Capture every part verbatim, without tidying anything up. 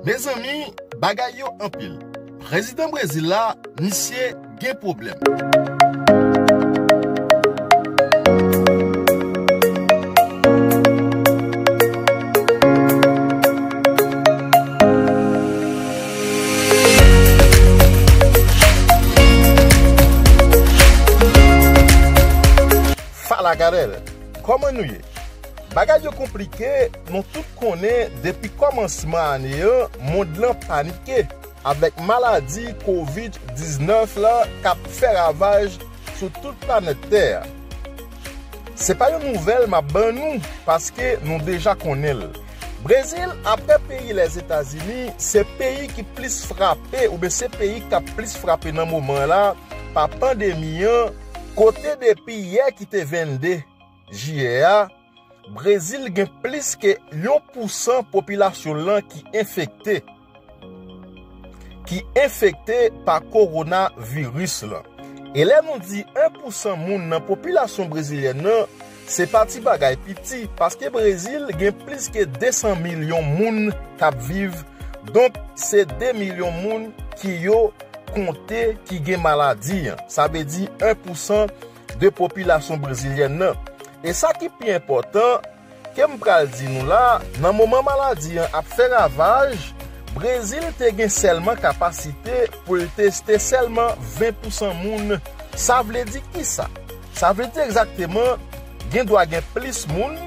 Mezanmi, bagay yo anpil. Prezidan Brezil la, misye gen pwoblèm. Fala, galera! Kòman nou ye? Bagay yo konplike, nou tout konnen depi kòmansman ane an, mond lan panike avèk maladi kovid diznèf la k ap fè ravaj sou tout planèt tè a. Se pa yon nouvèl m ap ban nou, paske nou deja konnen l. Brezil, apre peyi Lèzetazini, se peyi ki plis frape, oubyen se peyi k ap plis frape nan moman la pa pandemi an, kote depi yè ki te vennde jiyè a, Brezil gen plis ke yon pousan popilasyon l lan ki enfekte, ki enfekte pa kowonaviris lan. E lè nou di en pousan moun nan popilasyon brezilyèn nan, se pa ti bagay piti, paske Brezil gen plis ke de san milyon moun k ap viv, donk se de milyon moun ki yo konte ki gen maladi an. Sa vle di en pousan de popilasyon brezilyèn nan. E sa ki pi enpòtan, ke m pral di nou la, nan moman maladi an ap fè ravaj, Brezil te gen sèlman kapasite pou l teste sèlman ven pousan moun. Sa vle di kisa? Sa vle di egzakteman, gen dwa gen plis moun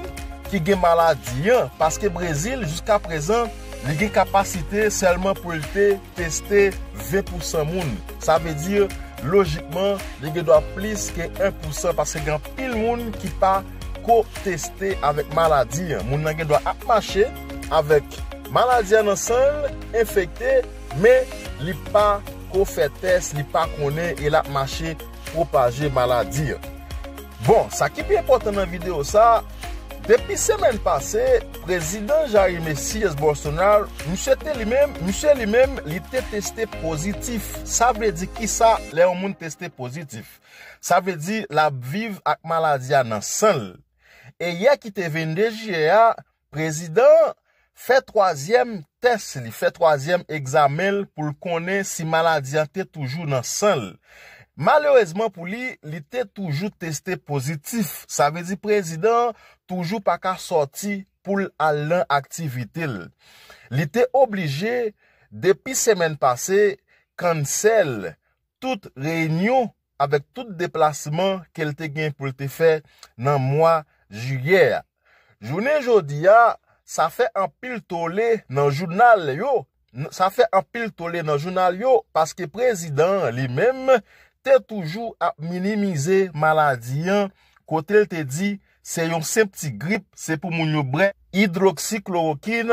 ki gen maladi an, paske Brezil, jiskaprezan, li gen kapasite sèlman pou l te teste ven pousan moun. Sa vle di, lojikman, li gen dwa plis ke en pousan, paske gen anpil moun ki pa ko teste avèk maladi an. Moun nan gen dwa ap mache avèk maladi an nan san l, enfekte, men li pa ko fè tès, li pa konnen, e l ap mache pwopaje maladi an. Bon, sa ki pi enpòtan nan videyo sa, depi semèn pase, prezidan Jair Messias Bolsonaro, misye te li menm, misye li menm, li te teste pozitif. Sa vle di kisa lè yon moun teste pozitif? Sa vle di l ap viv ak maladi a nan san l. E yè ki te vennde jiyè a, prezidan an fè twazyèm tès li, fè twazyèm egzamen l pou l konnen si maladi an te toujou nan san l. Malerezman pou li, li te toujou teste pozitif. Sa vle di prezidan an toujou pa ka sòti pou l al nan aktivite l. Li te oblije, depi semèn pase, cancel tout reyinyon avèk tout deplasman ke l te gen pou l te fè nan mwa jiyè a. Jounen jodi a, sa fè anpil tole nan jounal yo. N-, sa fè anpil tole nan jounal yo paske prezidan an li menm te toujou ap minimize maladi an, kote l te di se yon senp ti grip, se pou moun yo bwè idwoksiklorokin,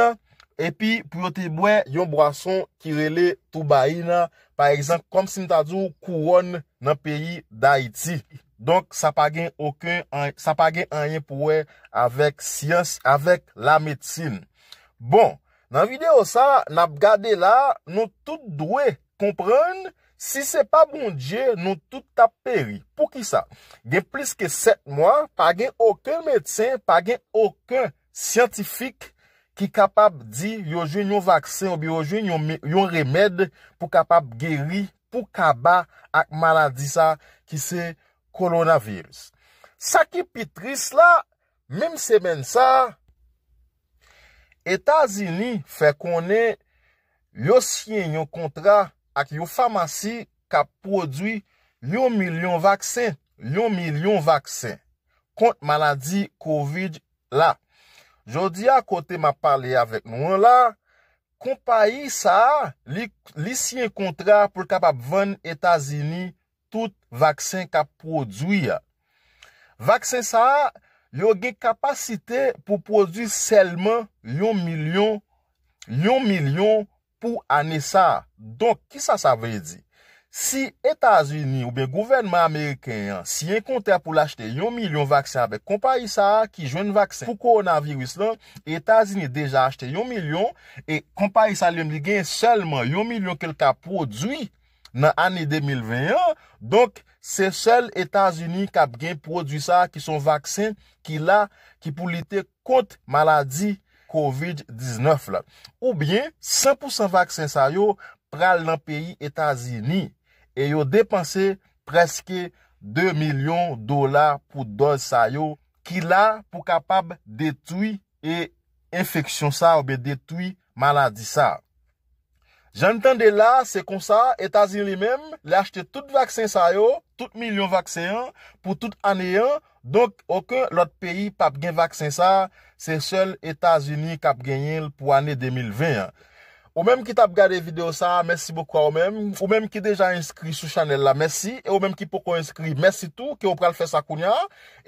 epi pou yo te bwè yon bwason ki rele toubayina, pa egzanp, kòmsi m ta di w kouwòn nan peyi Dayiti. Donk, sa pa gen okenn an-, sa pa gen anyen pou wè avèk syans, avèk lamedsin. Bon, nan videyo sa, n ap gade la, nou tout dwe konprann, si se pa Bondye, nou tout t ap peri. Poukisa? Gen plis ke sèt mwa, pa gen okenn medsen, pa gen okenn syantifik ki kapab di yo jwenn yon vaksen oubyen yo jwenn yon me-, yon remèd pou kapab geri, pou kaba ak maladi sa ki se kowonaviris. Sa ki pi tris la, menm semèn sa, Etazini fè konnen yo siyen yon kontra ak yon famasi k ap pwodui yon milyon vaksen, yon milyon vaksen kont maladi kovid la. Jodi a, kote m ap pale avèk nou an la, konpayi sa a, li, li siyen kontra pou l kapab vann Etazini tout vaksen k ap pwodui a. Vaksen sa a, yo gen kapasite pou pwodui sèlman yon milyon, yon milyon pou ane sa a. Donk, kisa sa vle di? Si Etazini oubyen gouvènman ameriken an siyen kontra pou l achte yon milyon vaksen avèk konpayi sa a ki jwenn vaksen pou kowonaviris lan, Etazini deja achte yon milyon, e konpayi sa li menm li gen sèlman yon milyon ke l ka pwodui nan ane de mil ven an. Donk, se sèl Etazini k ap gen pwodui sa a ki se yon vaksen ki la, ki pou lite kont maladi kovid diznèf la. Oubyen, san pou san vaksen sa yo pral nan peyi Etazini e yo depanse prèske de milyon dola pou dòz sa yo ki la pou kapab detwi e enfeksyon sa oubyen detwi maladi sa. Jan n tande la, se konsa, Etazini li menm, li achte tout vaksen sa yo, tout milyon vaksen an, pou tout ane an. Donk, okenn lòt peyi p ap gen vaksen sa, se sèl Etazini k ap genyen l pou ane de mil ven an. Ou menm ki t ap gade videyo sa, mèsi bokou a ou menm. Ou menm ki deja enskri sou chanèl la, mèsi. E ou menm ki poko enskri, mèsi tou, ke ou pral fè sa kounye a.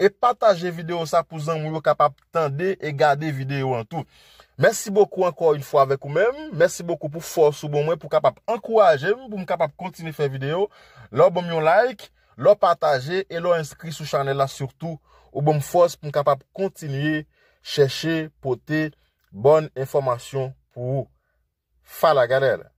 E pataje videyo sa pou zanmi w yo kapab tande e gade videyo an tou. Mèsi bokou ankò yon fwa avèk ou menm. Mèsi bokou pou fòs ou ban mwen pou kapab ankouraje m, pou m kapab kontinye fè videyo. Lè w ban m yon like, lè w pataje e lè w enskri sou chanèl la sitou, ou ban m fòs pou m kapab kontinye chèche pote bòn enfòmasyon pou ou. Fala, galera!